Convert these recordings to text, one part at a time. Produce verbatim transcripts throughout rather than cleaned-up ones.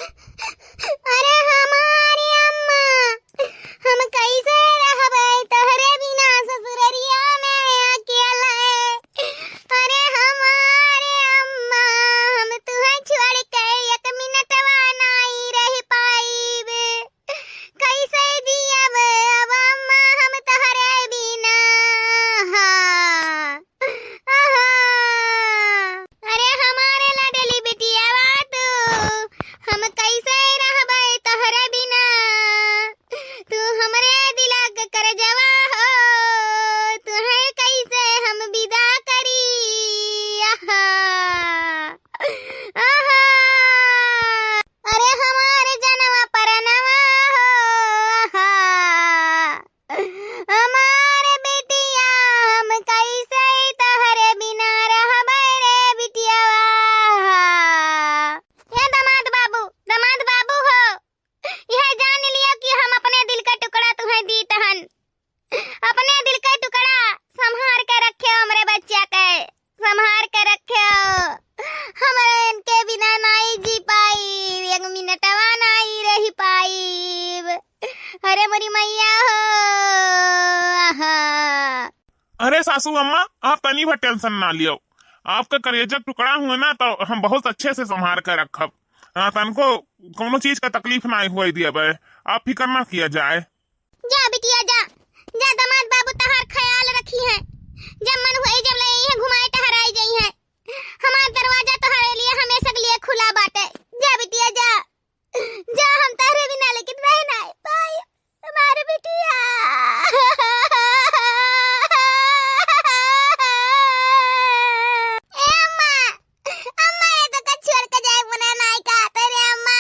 अरे हमारे अम्मा, हम कैसे रहबै तोहरे बिना ससुररिया में अकेले? अरे हमारे अम्मा, हम तुहे छोड़ के एक मिनटवा नाई रह पाइब। कैसे जियब अब अम्मा हम तोहरे बिना? हाँ। आहा। अरे हमारे लाडली बिटियावा तू, हम कैसे रहबै तोहरे बिना? तू हमरे दिला के करजवा हो, तुहे कैसे हम विदा करी? आहा। आहा। अरे हमारे जनवा परनवा हो, आहा। हमारे बिटिया, हम कैसे तोहरे बिना रहबै रे बिटियावा? हे दामाद बाबू, दामाद बाबू हो, यह जान लियो कि हम अपने दिल का टुकड़ा तुहे दीत हन। अपने दिल का टुकड़ा संभार के रखे हमरे बच्चा के। संभार के रखे हो। हमरा इनके बिना नाई जी पाइब, एक मिनटवा नाई रह पाइब। अरे मोरी मैया हो। आहा। अरे सासू अम्मा, आप तनी भर tension ना लियो। आपका करेजा टुकड़ा हुए ना, तो हम बहुत अच्छे से संभार के रखब। हाँ, तनको कौनो चीज का तकलीफ ना हुए दिया बे। आप फिकर ना किया जाए। जा बिटिया जा, जा दामाद बाबू तहार ख्याल रखी है। जब मन होई जब ले अइहे घुमाए टहराई जइहे। हमार दरवाजा तोहरे लिए हमेशा के लिए खुला बाटे। जा बिटिया जा, जा हम तोहरे बिना लेकिन रह ना पाई। हमार बिटिया। ए अम्मा, अम्मा ये तो का छोड़ के जाए मना नाई का तेरे अम्मा।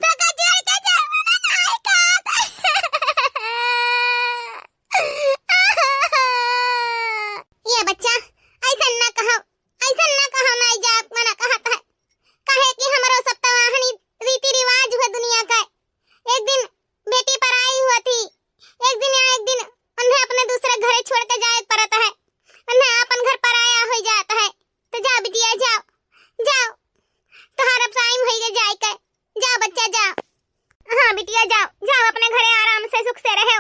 तोका छोड़ के जाए मना नाई कहत। ये बच्चा, ऐसन ना कहो, ऐसन ना कहो, नाई जाब मना कहत है। काहे कि हमरो सब तवाहनी रीति रिवाज हुए दुनिया का। एक दिन बेटी पराई हुआ थी, एक दिन या एक दिन उन्हें अपने दूसरे घरे छोड़ के जाए पड़त है, उन्हें अपन घर पराया हो जात है। तो जा बिटिया जाओ, जाओ, तोहार अब टाइम होइगे जाए के। जा बच्चा जा। हाँ बिटिया जाओ, जाओ अपने घरे आराम से सुख से रहो।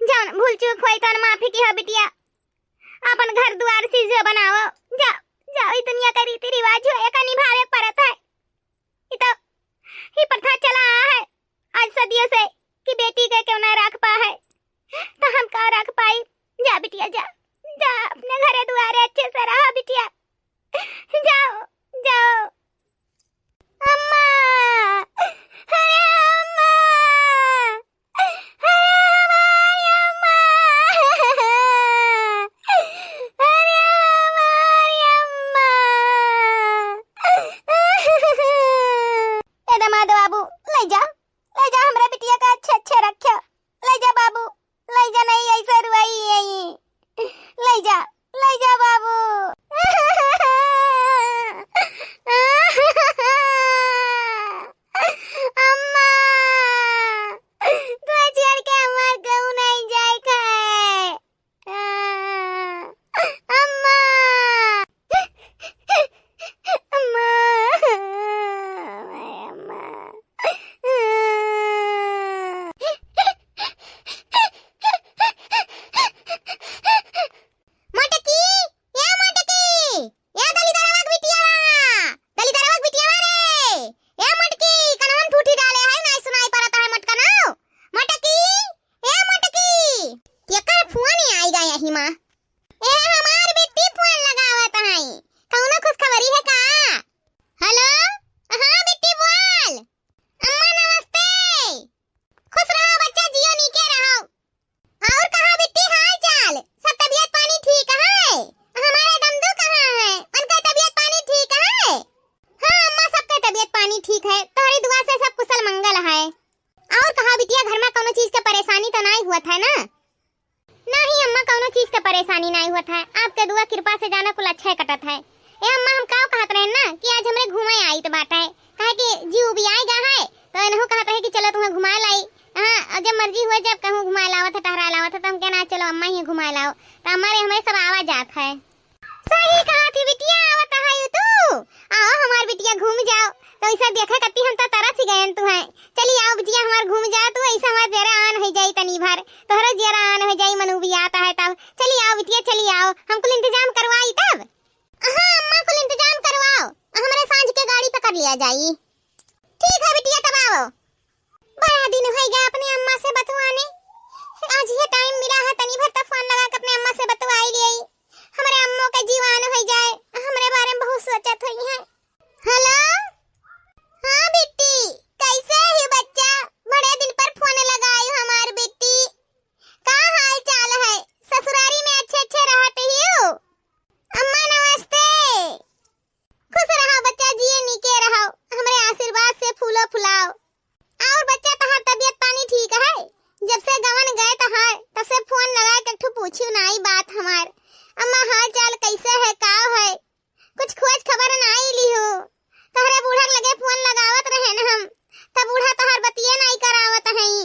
जौन भूल चूक होई तौन माफी किहो बिटिया। अपन घर दुआर चीजो बनाओ। जाओ, जाओ, ई दुनिया का रीति रिवाज हो, एका निभावे के पड़त है। ई तो, ई प्रथा चला आ है आज सदियों से कि बेटी के केहू ना रख पा है। तो हम का रख पाई? जा बिटिया जा, जा अपने घरे दुआरे अच्छे से रहा बिटिया। जाओ, जाओ। अम्मा, अरे अम्मा, अरे हमारी अम्मा, अरे हमारी अम्मा। ए दामाद बाबू, ले जा, ले जा हमरा बिटिया का अच्छे अच्छे रखे, ले जा बाबू। लइ जा, नहीं ऐसे रुआई आई। लइ जा, लइ जा बाबू। अम्मा, तू छोड़ के हमार कहूँ नहीं जाए खाए। अम्मा, अम्मा, अम्मा। मोटकी, ए मोटकी, ए दलिदरवा के बिटिया, दलिदरवा के बिटिया रे, ए मोटकी, कनवन ठूठी डाले है, नाई सुनाई परत है मोटका नाव। मोटकी, ए मोटकी, केकर फोन आई गया हिमा? ए हमार बेटी फोन लगावत है, कौनो खुशखबरी है का? हेलो, हाँ बेटी बोल। अम्मा नमस्ते। खुश रहो बच्चा, जियो नीके रहो। और कहा बिट्टी हाल चाल? सब तबीयत पानी ठीक है? हमारे दमदू कहाँ है? उनका तबीयत पानी ठीक है? हाँ अम्मा, सबके तबीयत पानी ठीक है, तोहरी दुआ से सब कुशल मंगल है। और कहा बिटिया, घर में कौनो चीज के परेशानी तो नाई हुआ था ना? नाही अम्मा, कौनो चीज के परेशानी नाई हुआ था, आपके दुआ कृपा से जाना कुल अच्छा कटत है। ए अम्मा, हम काव कहत रहे ना कि आज हमरे घूमे आइत बाटे, काहे कि जी उबियाई गा है, तो इनहू कहत रहे कि चलो तुम्हें घुमाए लाई। हाँ, और जब मर्जी हुए, जब कहूँ घुमाए लावत है, टहराए लावत है, तो हम कहना, "चलो अम्मा ही घुमाए लाओ।" तो अम्मा रे हमें सब आवा जात है। सही कहा थी बिटिया, आवत है तू। आओ हमार बिटिया, घूम जाओ, तो ऐसा देखा कत्ती हम तो तरस ही गयन तू है। चली आओ बिटिया, हमार घूम जा तू, ऐसा हमार जियरा आन होइ जाई तनी भर, तोहरो जियरा आन होइ जाई, मन उबियात है तब। चली आओ बिटिया, चली आओ, हम कुल इंतजाम करवाई तब। हाँ अम्मा, कुल इंतजाम करवाओ, हमरे सांझ के गाड़ी पकड़ लिया जाई। ठीक है बिटिया, तब आओ। बड़ा दिन होइ गया अपने अम्मा से बतुआने, आज ये टाइम मिला है, तनी भर तब फोन लगा के अपने अम्मा से बतुआई लियाई। हमरे अम्मो के जीवान होइ जाए, हमरे बारे में बहुत सोचत होइहैं। हेलो, हाँ बिट्टी, कैसे ही बच्चा? बड़े दिन पर फोन लगाई हमार बिट्टी, का हाल चाल है? ससुरारी में अच्छे अच्छे रहत हियो? अम्मा नमस्ते। खुश रहो बच्चा, जिए नीके रहो, हमरे आशीर्वाद से फूलो फुलाओ। और बच्चा, तहार तबीयत पानी ठीक है? जब से गवन गए तहार, तब से फोन लगा के ठू पूछू नाई बात हमार। अम्मा हाल चाल कैसे है, का है? कुछ खोज खबर नाई लिहो। तहरे बूढ़ा के लगे फोन लगावत रहे न हम, तब बूढ़ा तहार बतिये नाई करावत हई।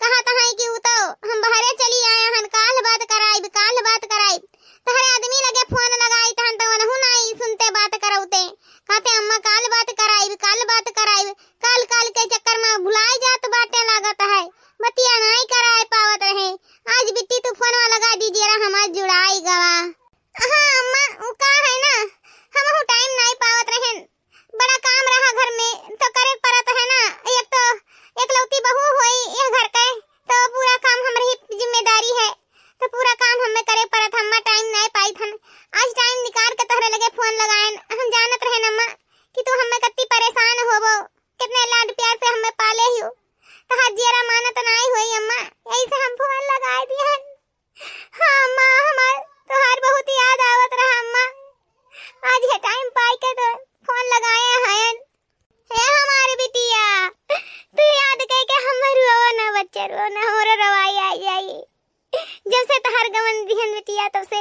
कहत हई कि उ तो हम बहरे चली आए हन, काल बात कराइब, काल बात कराइब। तहरे आदमी लगे फोन लगाई तहन तो वनहु नाई सुनते बात करौते। कहते अम्मा काल बात कराइब, काल बात कराइब। काल काल के चक्कर में भुलाई जात बाटे लागत है, बतिया नाई कराए पावत रहे। आज बिट्टी तू फोनवा लगा दीजिए रा, हमार जुड़ाई गवा। हाँ अम्मा, उ का है ना, हमहू टाइम नाई पावत रहेन, बड़ा काम रहा घर में, तो करे पड़त है ना। एक तो एकलौती बहू होई यह घर के, तो पूरा काम हमरी जिम्मेदारी है, तो पूरा काम हमें करे पड़त, हम्मा टाइम नाई पाई थन। आज टाइम निकाल के तोहरे लगे फोन लगाएन, हम जानत रहेन अम्मा कि तू हमें कत्ती परेशान होबो, कितने लाड प्यार से हमें पाले हियो, तहार जियरा मानत नाई होई अम्मा, यही से हम फोन लगाए दिए हैं। हाँ अम्मा, हमार तोहार बहुत याद आवत रहा अम्मा। आज ये टाइम पाई के तो फोन लगाए हयन। हे हमार बिटिया, तू याद कई के हम रोवो ना बच्चा, रोवो ना, हमरो रोवाई आ जाई। जब से तोहार गवन दिहन बिटिया, तब से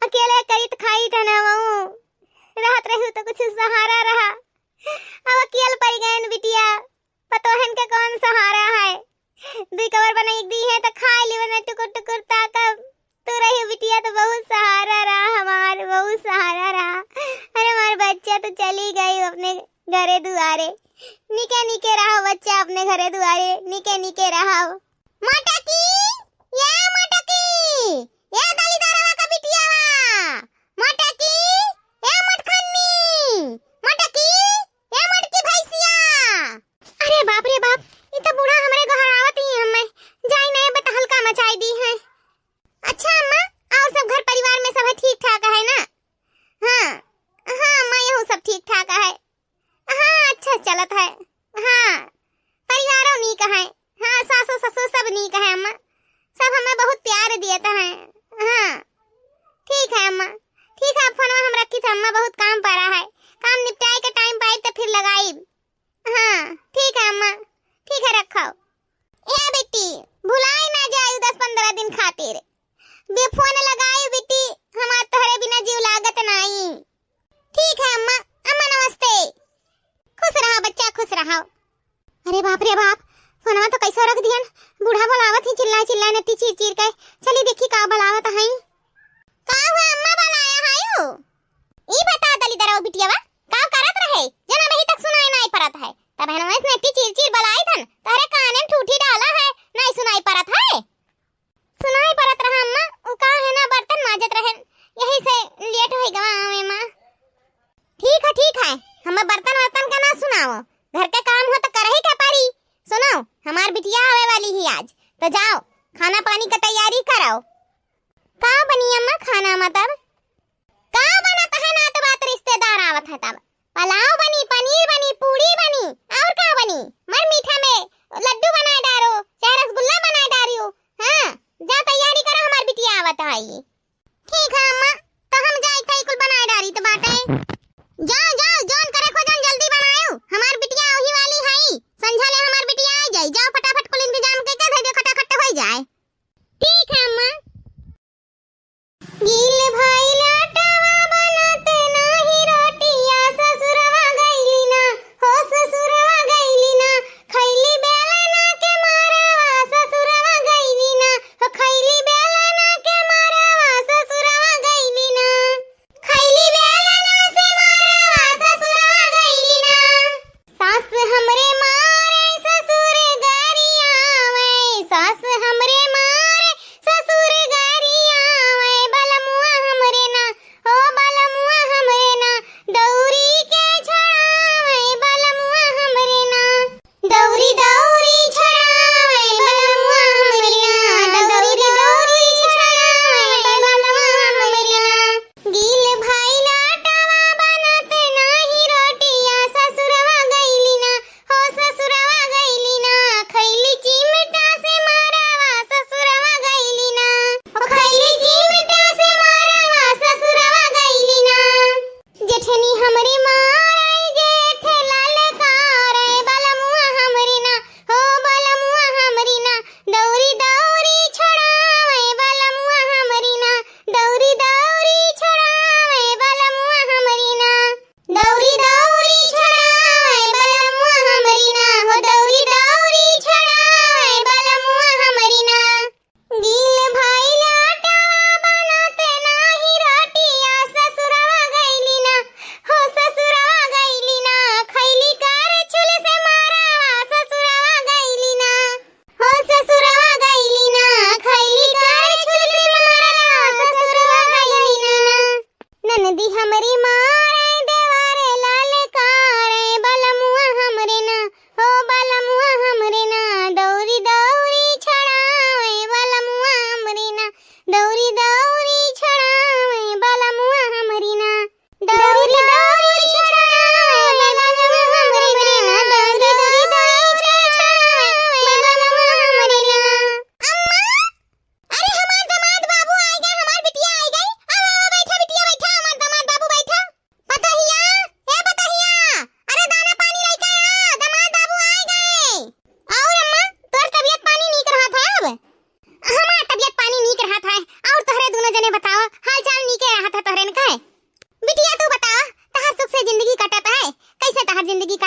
अकेले करित खाई थे ना वहू। रहत रहू तो कुछ सहारा रहा, अब अकेल पड़ गयन बिटिया। पतोहन के कौन सहारा है? दुई कवर बनाई दी है तो खाए ली बना टुकुर टुकुर ताकब। तू रही बिटिया तो बहुत सहारा रहा हमार, बहुत सहारा रहा। अरे हमार बच्चा तो चली गई अपने घरे दुआरे। निके निके रहो बच्चा अपने घरे दुआरे, निके निके रहो। मोटकी, ये मोटकी, ये दलिदरवा का बिटियावा, मोटकी, ए मोटखन्नी, मोटकी, ए मोटकी भैंसिया। अरे बाप रे बाप, ई तो बूढ़ा हमरे घर आवत ही हमें जाई नए बतहलका मचाई दी है। अच्छा अम्मा, और सब घर परिवार में सब ठीक ठाक है ना? हाँ, हाँ अम्मा, यहू सब ठीक ठाक है। हाँ, अच्छा चलत है। हाँ, परिवारो नीक है। हाँ, सासो ससुर सब नीक है अम्मा, सब हमें बहुत प्यार दियत है। हाँ, ठीक है अम्मा, ठीक है, अब फोनवा हम रखी थे अम्मा, बहुत काम पड़ा है, काम निपटाए के टाइम पाई तो फिर लगाई। हाँ, ठीक है अम्मा, ठीक है, रखो। ए बेटी, भुलाई ना जायू दस पन्द्रह दिन खातिर। बे फोन लगाई बेटी, हमार तोहरे बिना जीव लागत नाई। ठीक है अम्मा, अम्मा नमस्ते। खुश रहा बच्चा, खुश रहा। अरे बाप रे बाप, फोनवा तो कैसे रख दियन। बूढ़ा बुलावत ही चिल्ला चिल्ला नती चीर चीर के। चली देखी का बुलावत हई। का हुआ अम्मा बुलाया हयू? ई बता दलिदरवा बिटियावा, का करत रहे? जना नहीं तक सुनाई नाई परत है। तब हम ऐसे नती चीर चीर बुलाई थन, तोहरे काने में ठूठी डाला है, नाई सुनाई परत है। सुनाई परत रहा अम्मा, उ का है ना बर्तन माजत रहन, यही से लेट होइ गवा आवे मा। ठीक है, ठीक है, हमें बर्तन वर्तन का ना सुनाओ, घर के काम हो तो करही के परी। सुनो, हमार बिटिया आवे वाली ही आज, तो जाओ खाना पानी का तैयारी करो। का बनी अम्मा खाना मा तब? का बनत है, नात बात रिश्तेदार आवत है तब। पुलाव बनी, पनीर बनी, पूड़ी बनी, और का बनी? मर मीठा में लड्डू बनाए डारो, चाहे रसगुल्ला बनाए डारियो। हाँ, जा तैयारी करो, हमार बिटिया आवत है। ठीक है अम्मा, तो हम जाई थई कुल बनाए डारी तो बाटे। जाओ, जाओ, जौन करे खो जौन जल्दी बनायो, हमार बिटिया वही वाली है, संझा ले हमार बिटिया आ जाई। जाओ फटाफट कुल इंतजाम के, के धई दे, खटाखट हो जाए। ठीक है अम्मा। गील भइल आटावा बनत नाही रोटिया, ससुरवा गइली ना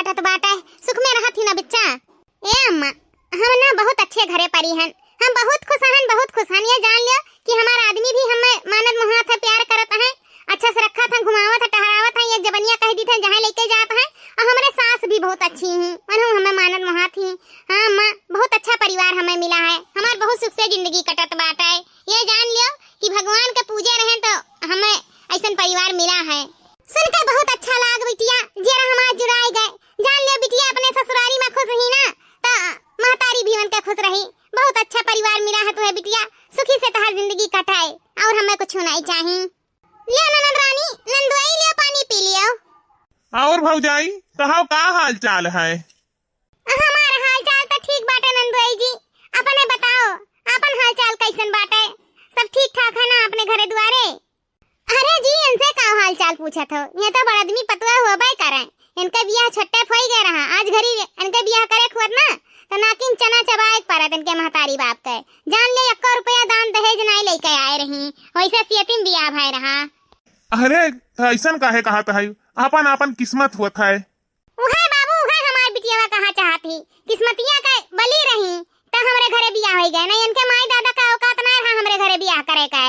कटत बाटे, सुख में रहत ही ना बिच्चा। ए अम्मा, हम ना बहुत अच्छे घरे परी हन, हम बहुत खुश हन, बहुत खुश हन। ये जान लियो कि हमार आदमी भी हमें मानत मोहात है, प्यार करत है, अच्छा से रखत है, घुमावत है, टहरावत है, एक जबनिया कह दी थे जहाँ लेके जात है। और हमरे सास भी बहुत अच्छी ही, उन्हों हमें मानत मोहात ही। हाँ अम्मा, बहुत अच्छा परिवार हमें मिला है, हमार बहुत सुख से जिंदगी कटत बाटे। ये जान लियो कि भगवान के पूजे रहेन तो हमें ऐसन परिवार मिला है। सुन के बहुत अच्छा लाग बिटिया, जेरा हमार जुड़ाए गए। जान लियो बिटिया, अपने ससुरारी में खुश ही ना, तो महतारी भी उनके खुश रही। बहुत अच्छा परिवार मिला है तुम्हें बिटिया, सुखी से तहार जिंदगी कटाए, और हमें कुछ नहीं चाही। लियो ननद रानी, नंदुआई लियो, पानी पी लियो। और भौजाई, कहो का हाल चाल है? हमार हाल चाल तो ठीक बाटे नंदुआई जी, अपने बताओ, अपन हाल चाल कैसन बाटे? सब ठीक ठाक है ना अपने घरे दुआरे? अरे जी, इनसे का हाल चाल पूछत हो? ये तो बड़ आदमी पतुआ होबे करे, इनके बियाह छट्टे होई गए रहा। आज घरी इनके बियाह करे खुअत ना, तो नाकिन चना चबाए के परत इनके महतारी बाप के। जान ले, एक्को रुपया दान दहेज नाई लेके आए रही, वैसे सियतिम बियाह भय रहा। अरे, ऐसन काहे कहत है? आपन आपन किस्मत होत है। उहे बाबू, उहे हमार बिटियावा कहा चाहत ही, किस्मतिया के बली रही, त हमरे घरे बियाह होई गए, नहीं इनके माई दादा का औकात ना रहा हमरे घरे बियाह करे का।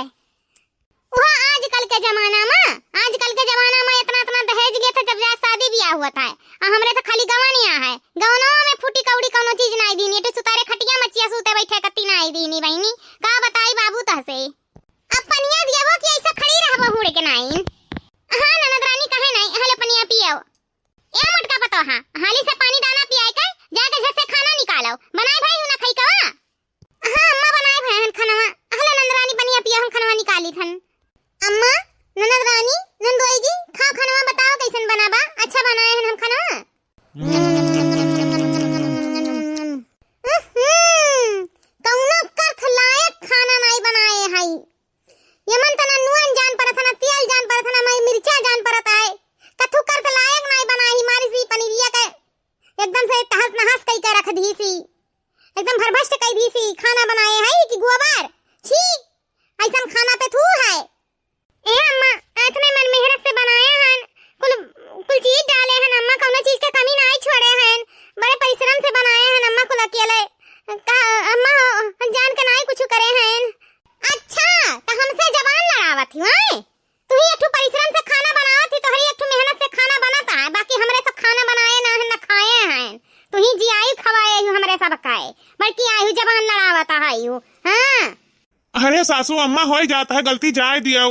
उहा आजकल के जमाना में, आजकल के जमाना में इतना इतना दहेज लेत है, जब जाए शादी बियाह होत है, आ हमरे तो खाली गवनिया है, गवनवा में फूटी कौड़ी कौनो चीज नाई दीनी, तो सुतारे खटिया मचिया सूते बैठे कत्ती नाई दीनी बहिनी, का बताई बाबू तहसे। अब पनिया दियाबो कि ऐसा खड़ी रहबो हुड़ के नाई? हाँ ननद रानी, कहे नाई, हले पनिया पियो। ए मोटका पतोहा, हाली से पानी दाना पियाए के, जाके झट से खाना निकालो। बनाए भाई हूँ ना खई कवा? हाँ अम्मा, बनाए भाई हन खानवा। हले नंद रानी, पनिया पिया, हम खानवा निकाली थन। अम्मा, ननद रानी, नंदोई जी, खाओ खानवा, बताओ कैसन बना बा? अच्छा बनाए हन हम खानवा। उहुं, कौनो कर्थ लायक खाना नाई बनाए हई। यमन तना नून जान परत है, ना तेल जान परत है, ना मर-, मिर्चा जान परत है। कथू कर्थ लायक नाई बनाई, मारी सी पनीरिया के एकदम से तहस नहस कई के रख दी सी, एकदम भरभस्ट कई दी सी। खाना बनाए है कि गोबर? छी, ऐसन खाना पे थू है। ए अम्मा, आथ में मन मेहनत से बनाए हन, कुल, कुल चीज डाले हन अम्मा, कौनो चीज के कमी नाई छोड़े हन, बड़े परिश्रम से बनाए हन अम्मा, कुल अकेले। का अम्मा हो, जान के नाई कुछ करे हन। अच्छा, त हमसे जबान लड़ावत ही, हैं? तुही एक ठो परिश्रम से खाना बनावत ही, तोहरी एक ठो मेहनत से खाना बनत है, बाकी हमरे सब खाना बनाए ना है, ना खाए हैं। तुही जियाई खवाए ही हमरे सब काए, बल्कि आयु जबान लड़ावत है यू। हाँ। अरे सासू अम्मा, होई जात है गलती, जाए दियो।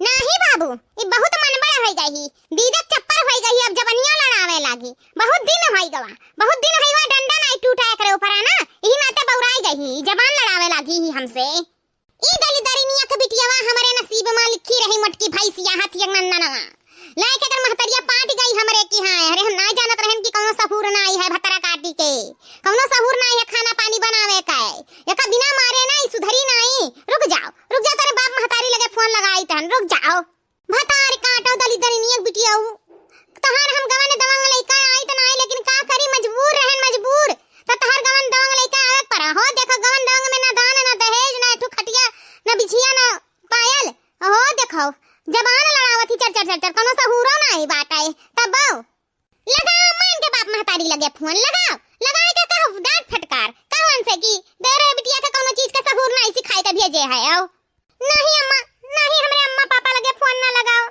नाही बाबू, ई बहुत मनबड़ होई गई, दीदक चप्पर होई गई, अब जबनिया लड़ावे लागी। बहुत दिन होई गवा, बहुत दिन होई गवा, डंडा नाई टूटा एकरे ऊपर है ना, यही नाते बौराई गई, जबान लड़ावे लागी ही हमसे। ई दलिदरिनिया के बिटियावा हमरे नसीब मा लिखी रही मोटकी भैंसिया हाथी एक नंदनवा। लाए के अगर महतरिया पाट गई हमरे की, हाँ, अरे हम नाई जानत रहन कि कौनो सहूर नाई है भतरा काटी के, कौनो सहूर नाई है खाना पानी बनावे का। एका बिना मारे नाई सुधरी नाई। रुक जाओ, रुक जाओ, तेरे बाप महतारी लगे फोन लगाई तहन, रुक जाओ। भतार काटो दलिदरिनिया के बिटियाऊ। तहार हम गवन दवंग लइका आई त नाई, लेकिन का करी, मजबूर रहन, मजबूर। त तहार गवन दवंग लइका आवे के परा। हो देखो, गवन दवंग में ना दान, ना दहेज, ना एक ठो खटिया, ना बिछिया, ना पायल। हो देखो, जबान लड़ावत ही चर चर चर चर, कौनो सहूरो नाई बाटे। तब लगाओ अम्मा इनके बाप महतारी लगे फोन, लगाओ, लगाए के कहो डांट फटकार, कहो उनसे कि तेरे बिटिया के कौनो चीज के सहूर नाई सिखाए के भेजे है। आओ। नहीं अम्मा, नहीं, हमरे अम्मा पापा लगे फोन ना लगाओ।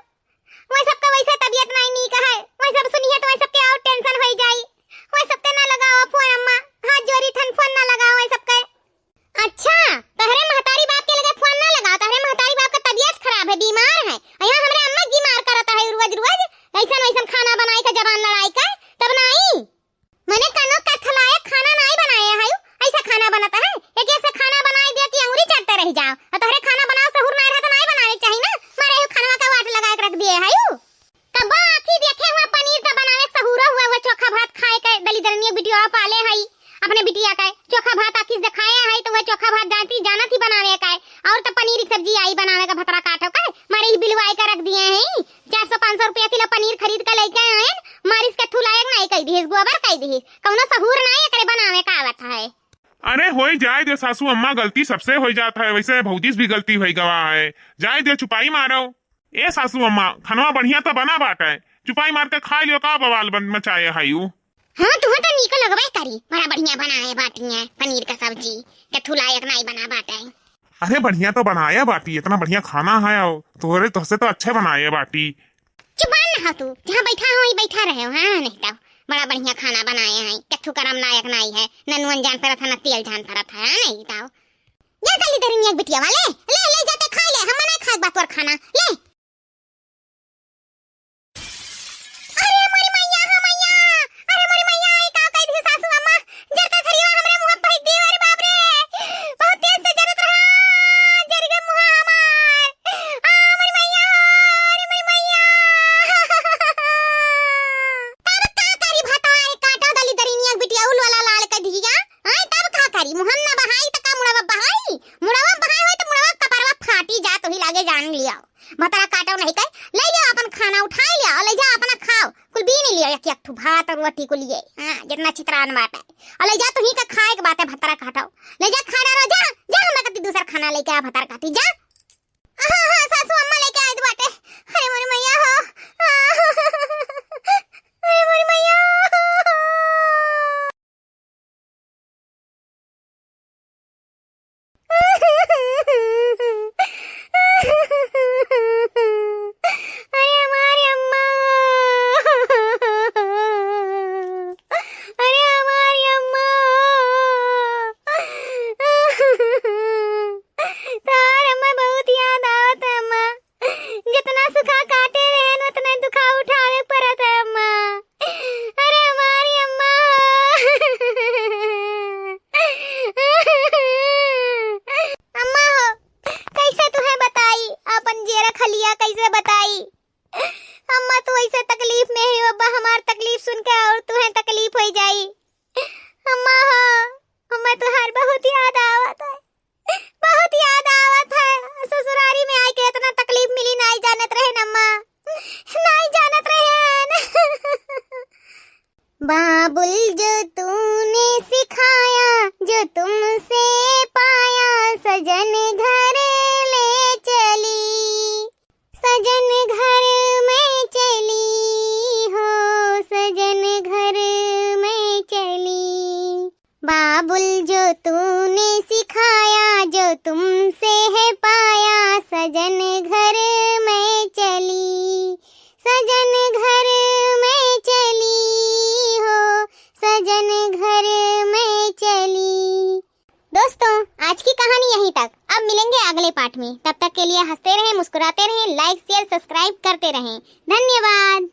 वही सबका वैसे तबीयत नहीं नीक है, वही सब सुनिए तो वही सबके और टेंशन होई जाई। वही सबके ना लगाओ फोन अम्मा, हाथ जोड़ी थन, फोन ना लगाओ वही सबके। अच्छा, तहरे महतारी बाप के लगे फोन ना लगाओ, तहरे महतारी बाप का तबीयत खराब है, बीमार है, और यहाँ हमरे अम्मा बीमार करत है रोज रोज, ऐसन वैसन खाना बनाई का, जबान लड़ाई का, तब नहीं। मने कनो कथलायक खाना नाई बनाए है, ऐसा खाना बनत है, एक ऐसा खाना बनाए दिया कि अंगुरी चाटते रह जाओ। और तोहरे खाना बनाओ सहूर नाई रहता, नाई बनावे के चाही ना, मारे यू खानवा का वाट लगा के रख दिए है यू। कब्बो आँखी देखे हुआ पनीर का बनावे सहूरो हुआ, हुआ चोखा भात खाए के दलिदरनिया बिटिया पाले है, अपने बिटिया का चोखा भात आँखी से दिखाए है, तो वह चोखा भात जानती, जानत ही बनावे का है। और तो पनीर की सब्जी आई बनावे का, भतरा काटो का है, मारे ही बिलवाए के रख दिए हैं। चार सौ पाँच सौ रुपया किलो पनीर खरीद के लेके आए, मारिस के थू लायक नाई कह दिहिस, गोबर कह दिहिस, कौनो सहूर नाई एकरे बनावे का आवत है। अरे होई जाए दे सासू अम्मा, गलती सबसे होई जात है, वैसे भौजी से भी गलती होई गवा है, जाए दे, चुपाई मारो। ए सासू अम्मा, खनवा बढ़िया तो बना बाटे, सिपाही मार के खाइ लियो, का बवाल बन मचाए है यू? हाँ, तुहैं तो नीको लगबे करी, बड़ा बढ़िया बनाए बाटी है पनीर का सब्जी, कथू लायक नाई बना बाटे। अरे बढ़िया तो बनाए बाटी, इतना बढ़िया खाना है, और तोहरे तोहसे तो अच्छे बनाए बाटी। चुप ना हो तू, जहाँ बैठा हो वहीं बैठा रहे हो, हाँ, नहीं तो बड़ा बढ़िया खाना बनाए हैं, कथू करम लायक नाई है, न नून जान परत है, न तेल जान परत है, हाँ, नहीं तो। जा दलिदरिनिया के बिटिया वाले, ले, ले जाते खाइ ले, हम ना खाए बा तोर खाना, ले। अरे मोरी मैया, हाँ मैया, अरे मोरी मैया, ई का कइ दिहु सासू अम्मा, जरता थरिया हमरे मुँह पे फेंक दिहु, अरे बाप रे, बहुत तेज से जरत रहा, जरि गै मुँह हमार, आ मोरी मैया, अरे मोरी मैया। तब का करी भतार काटा दलिदरिनिया के बिटिया उल वाला लाल कइ दिहिया, हाँ, तब का करी, मुँह ना बहाई त का मुड़वा बहाई, मुड़वा बहाई होई त मुड़वा कपरवा फाटी जात होई लागे जान लिया। भतरा काटो नहीं कहे, ले जाओ अपन खाना उठाइ लिया और ले जा अपना खाओ, कुल बीन लिया एक एक ठू भात और रोटी को लिए, हाँ, जितना छितरान बाटे, और ले जा तुही का खाए के बाटे भतरा काटो, ले जा खाना रो जा, जा हमरा कती दूसर खाना लेके आ भतरा काटी जा। हाँ, हाँ, सासू अम्मा लेके आए बाटे, अरे मोरी मैया हो, अरे मोरी मैया। अरे हमारी अम्मा, अरे हमारी अम्मा, तार अम्मा बहुत याद आवत है अम्मा। जितना सुखा काटे रहेन, उतना दुखा उठावे पड़त है अम्मा। अरे हमारी अम्मा। अम्मा हो, कैसे तुहैं बताई, अपन जेरा खलिया कैसे बताई? अम्मा, तू ऐसे तकलीफ में ही हो, अब्बा हमार तकलीफ सुन के और तुहैं तकलीफ होइ जाई। अम्मा हो, हमें तुहार बहुत याद आवत है। बहुत याद आवत है। ससुरारी में आइके इतना तकलीफ मिली, नाई जानत रहेन अम्मा, नाई जानत रहेन। बाबुल जो तूने सिखाया, जो तुमसे पाया, सजन घर ले चली। सजन घर मैं चली हो, सजन घर मैं चली। बाबुल जो तूने सिखाया, जो तुमसे है पाया, सजन घर मैं चली, सजन घर मैं चली हो, सजन घर मैं चली। दोस्तों, आज की कहानी यहीं तक। अब मिलेंगे अगले पाठ में। तब तक के लिए हंसते रहें, मुस्कुराते रहें, like, share, subscribe करते रहें। धन्यवाद।